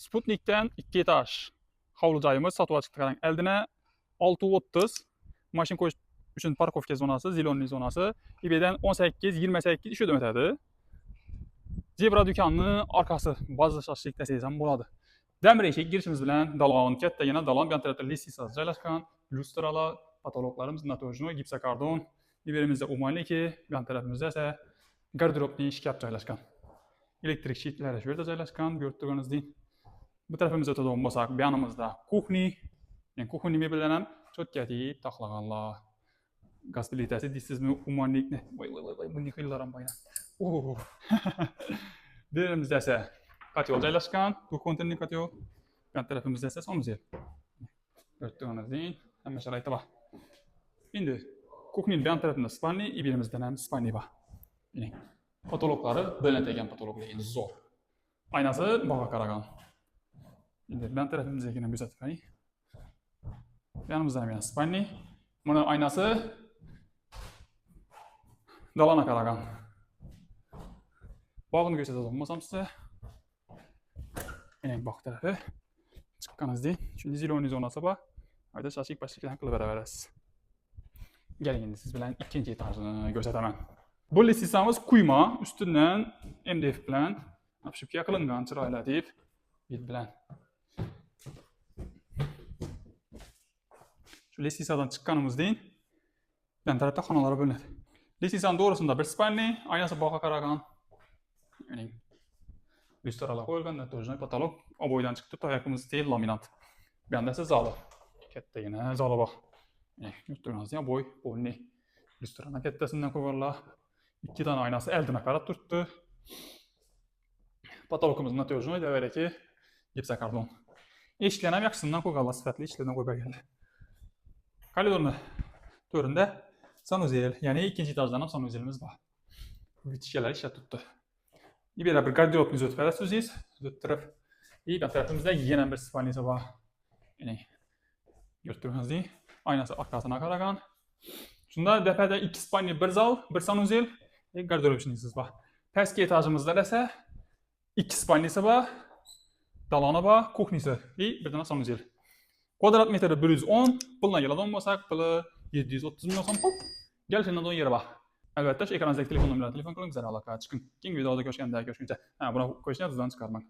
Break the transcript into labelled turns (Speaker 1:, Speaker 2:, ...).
Speaker 1: Sputnikdan 2 etaj hovli joyimiz sotuvga chiqdi, qarang. Oldina 6.30 mashina qo'yish uchun парковка zonasi, зеленый zonasi. Bu yerdan 18, 28 shu yerdan o'tadi. Zebra do'konni orqasi baza shashlik desangiz ham bo'ladi. Damir eshik girishimiz bilan dalon, kattagina dalon, bu tarafda lestnitsa joylashgan, lyustralar, potoloklarimiz натяжной, gipsokardon. Bu yerimizda умывальники, bu tarafimizda esa garderobning shkaf joylashgan. Elektrik щит lari shu yerda joylashgan, ko'rib turganingizdek. Bu tarafimizga o'tadigan bo'lsak, bu yonimizda кухня, ya'ni кухня mebellar ham cho'tka tiyib taxlaganlar. Gaz plitasi deysizmi, умывальник ni. Voy voy voy voy, bunday xillar ham bor. Oh. Bu yerimizda esa котёл joylashgan, двухконтурный котёл. Bu tarafimizda esa санузел. Ko'rib turganingizdek, hamma sharoiti bor. Endi кухня ning bu tarafida спальный, bu yerimizda ham спальный bor. Mening potoloklari baland ekan, potoloklar endi zo'r. Aynasi bog'ga qaragan. Endi bu tarafimizga ko'rsatib qo'ying. Yonimizda ham yana спальный. Buni aynasi dalana qaragan. Bog'ni ko'rsatadigan bo'lsam sizga. Mening bog' tarafi. Chiqqaningizda shunda зеленый zonasi bor. Ayda shashlik pashliklarni qilib beraverasiz. Keling, endi siz bilan ikkinchi etajni ko'rsataman. Bu lestnitsamiz quyma, ustidan MDF bilan обшивка qilingan, chiroyli deb bet bilan. Shu lestnitsadan chiqqanimizdan yan tarafda xonalar bo'linadi. Lestnitsaning to'g'risida bir спальный, aynasi bog'ga qaragan. Mening lyustralar qo'yilgan, натяжной потолок, oboydan chiqdi, toyaqimiz tel laminat. Bu yoqda esa zali. Kattagina zali bor. Ko'rib turganingizdek, oboy полный lyustrani kattasidan qo'yganlar. Ikki dona oynasi oldina qarab turibdi. Potolokimiz натяжной, tevaraki gipsokardon. Eshiklarni ham yaxshisidan qo'yganlar, sifatli eshiklardan qo'yib berganlar. Koridorni to'rinda санузел, ya'ni ikkinchi etajdan ham санузел imiz bor. Вытяжка lar ishlab turibdi. Bu yerda bir garderobni o'tib berasiz o'zingiz, o'tirib. И bu tarafimizda yana bir спальный si bor. Ya'ni ko'rib turganingizdek, oynasi orqasina qaragan. Shunda tepada ikki спальный, bir zal, bir санузел, garderob ishlaysiz bor. Pastki etajimizda esa ikki спальный si bor, daloni bor, кухня si и bir dona санузел. Kvadrat metri 110, puldan keladigan bo'lsak, puli 730 ming so'm pul. Kelishadigan yeri bor. Albatta, shu ekranınızdaki telefon nomerlariga telefon qiling, bizlarga aloqaga chiqing. Keyingi videoda ko'rishganda ko'rishguncha. Ha, buni qo'yishni yodingizdan chiqarmang.